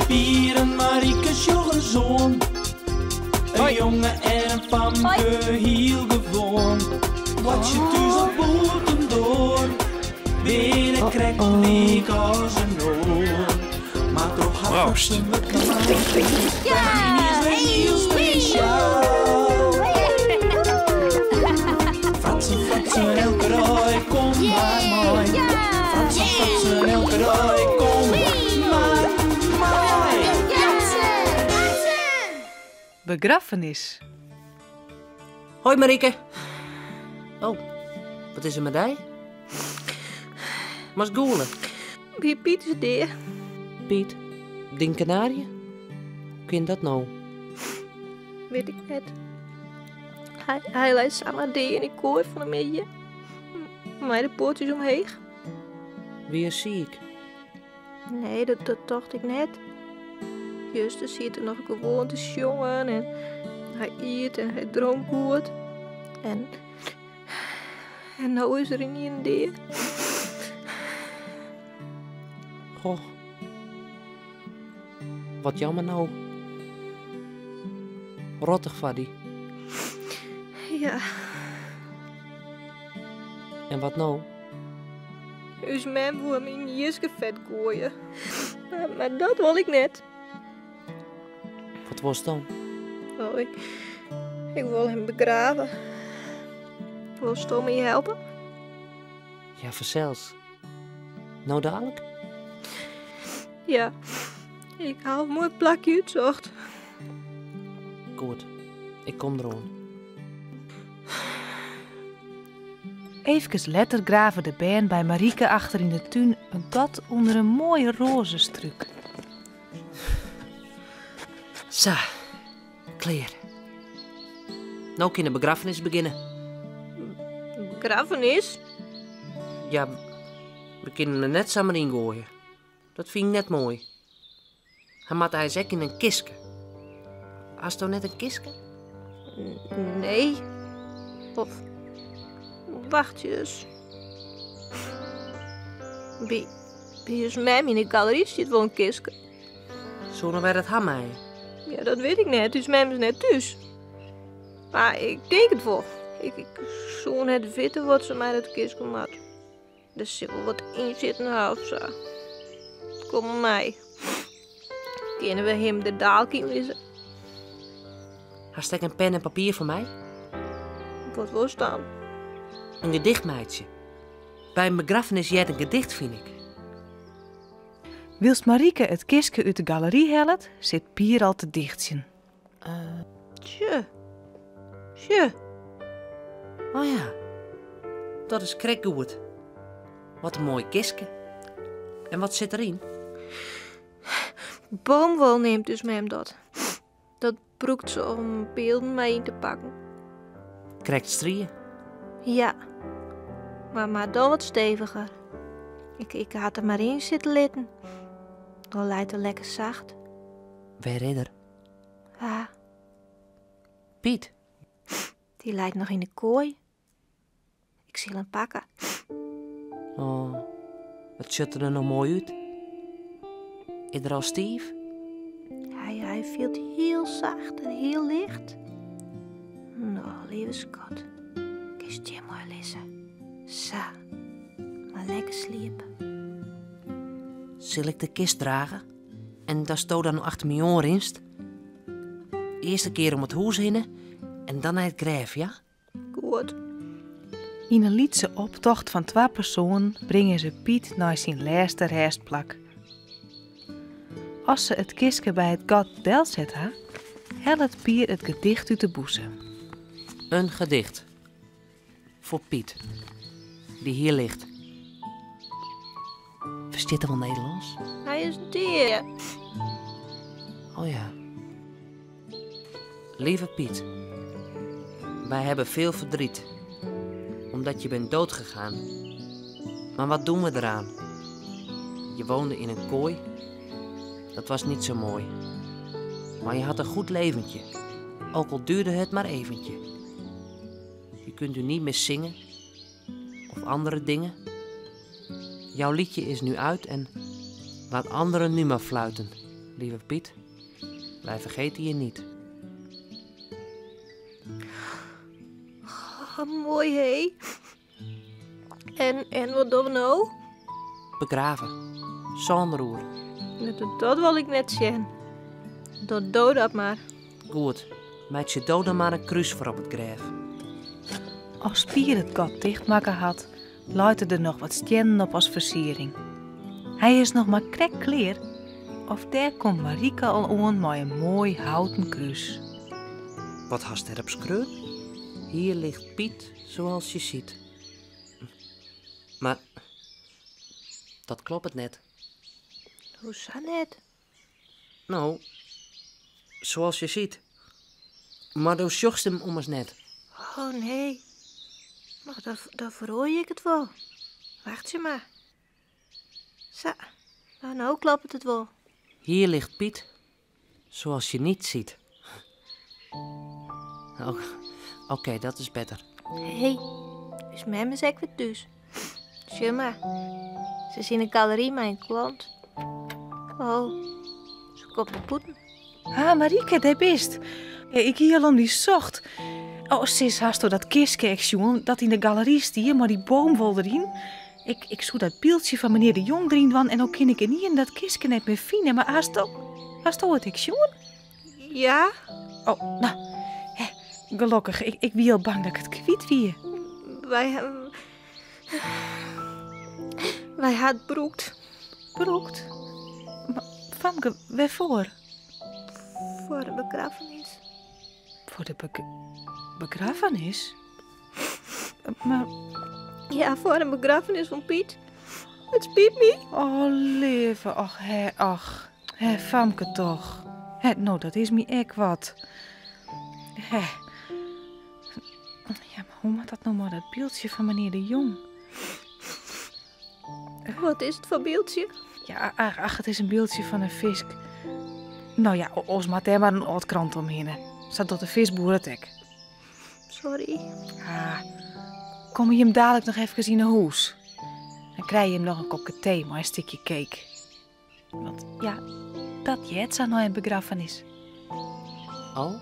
Pier en Marike sjoch ris oan. In jonge en in famke, hiel gewoan. Boartsje thús of bûtendoar, binne krekt lyk as in oar. Mar troch har Proost. fratsen wurdt myn is wer hiel spesjaal. Fratsen, fratsen, elke dei, kom mar mei. Fratsen, fratsen, elke dei, kom mar mei. Begraffenis. Hoi Marike. Oh, wat is der mei dy? Moatst gûle. Wie Piet is dea. Piet, dyn kanaarje? Hoe kin dat no? Wit ik net. Hy, hy lei samar dea yn 'e koai fan 'e middei. Mei de poatsjes omheech. Wie er siik? Nee, dat, dat tocht ik net. Juster siet er noch gewoan te sjongen en hy iet en hy dronk goed. En, en no is er ynienen dea. Goh. Wat jammer no. Rottich foar dy. Ja. En wat no? Us mem woe him yn jiskefet goaie. Mar, mar dat wol ik net. Wat wolst dan? Oh, ik, ik wol him begrave. Wolsto my helpe? Ja, fansels. No dadlik? Ja, ik ha al in moai plakje útsocht. Goed, ik kom deroan. Eefkes letter grave de bern by Marike achter yn de tún in gat ûnder in moaie roazestrúk. Sa, klear. No kin de begraffenis begjinne. Begraffenis? Ja, we kinne him der net samar yn goaie. Dat fyn ik net moai. Hy moat eins ek yn in kistke. Hasto net in kistke? Nee. Of wachtsjes. By, by ús mem yn de galery stiet wol in kistke. Soene wy dat ha meie? Ja, dat wit ik net. Us mem is net thús. Mar ik tink it wol. Ik, ik soe net witte wat se mei dat kistke moat. Der sil wol wat yn sitten ha of sa. Kom mar mei. Kinne we him der daalk yn lizze? Hast ek in pen en papier foar my? Wat wolst dan? In gedicht meitsje. By in begraffenis heart in gedicht, fyn ik. Wylst Marike it kistke út de galery hellet, sit Pier al te dichtsjen. Tsje. Tsje. Oh ja, dat is krekt goed. Wat in moai kistke. En wat sit deryn? Boomwol neamt ús mem dat. Dat brûkt se om bylden mei yn te pakken. Krekt strie? Ja, mar, mar dan wat steviger. Ik, ik ha it der mar yn sitte litten. Dan leit er lekker sacht. Wêr is er? Wa? Piet. Dy leit noch yn de koai. Ik sil him pakke. Oh, it sjocht der noch moai út. Is er al stiif? Hy, hy fielt hiel sacht en hiel licht. No, leave skat. Kinst hjir moai lizze. Sa. Mar lekker sliepe. Sil ik de kist drage? En datsto dan achter my oan rinst? Earste kear om it hûs hinne en dan nei it grêf, ja? Goed. Yn in lytse optocht fan twa persoanen bringe se Piet nei syn lêste rêstplak. As se it kistke by it gat delset ha, hellet Pier it gedicht út de bûse. In gedicht. Foar Piet, dy't hjir ligt. Ferstiet er wol Nederlânsk? Hy is dea. Oh ja. Lieve Piet, wij hebben veel verdriet omdat je bent doodgegaan. Maar wat doen we eraan? Je woonde in een kooi. Dat was niet zo mooi. Maar je had een goed leventje. Ook al duurde het maar eventje. Je kunt nu niet meer zingen of andere dingen. Jouw liedje is nu uit en laat anderen nu maar fluiten. Lieve Piet, wij vergeten je niet. Oh, mooi hé. En, en wat doen we nou? Begraven. Zonder oer. Dat, dat wil ik net zien. Dat doe dat maar. Goed, maak je dood dan maar een kruis voor op het graf. Als Pier het gat dichtmakken had, luidde er nog wat stenen op als versiering. Hij is nog maar krek kleer, of daar komt Marieke al aan met een mooi houten kruis. Wat hast er op skreun? Hier ligt Piet zoals je ziet. Maar dat klopt het net. Hoe zou net? Nou, zoals je ziet. Maar toen zocht hem ommers net. Oh nee. Maar dan, dan verhoor ik het wel. Wacht je maar. Zo, nou, nou klapt het wel. Hier ligt Piet, zoals je niet ziet. Oh, Oké, dat is beter. Hé, hey, is mem is ook weer thuis. Zie maar. Ze is in de galerie mijn klant. Oh, ze komt naar poeten. Ha, Marieke, daar bist. Ja, ik hier al om die zocht. Oh, sis, hast door dat kistje, jongen, dat in de galerie stier, maar die boomwol erin. Ik, ik zoek dat beeldje van meneer de Jong erin wan en ook kin ik er niet in dat kistje net meer vinden. Maar hast du, hast du het ik, jongen? Ja, Oh, nou, hè, gelukkig. Ik, ik wie al bang dat ik het kwijt wie. wij hebben... Wij had broekt Broekt. Maar, Famke, waarvoor? voor de begrafenis. Voor de beg begrafenis? Maar, Ja, voor een begrafenis van Piet. Het spijt me. oh lieve, ach, hè, ach. Hè, Famke toch. Hè, nou, dat is me ek wat. Hè. Ja, maar hoe moet dat nou maar, dat beeldje van meneer de Jong? Wat is het voor beeldje? Ja, ach, ach, het is een beeldje van een vis. Nou ja, os maat daar maar een oud krant omheen. Staat tot de visboer het ek. Sorry. Ah, kom je hem dadelijk nog even in de hoes? Dan krijg je hem nog een kopje thee, maar een stukje cake. Want ja, dat jet zou nou een begrafenis. Oh?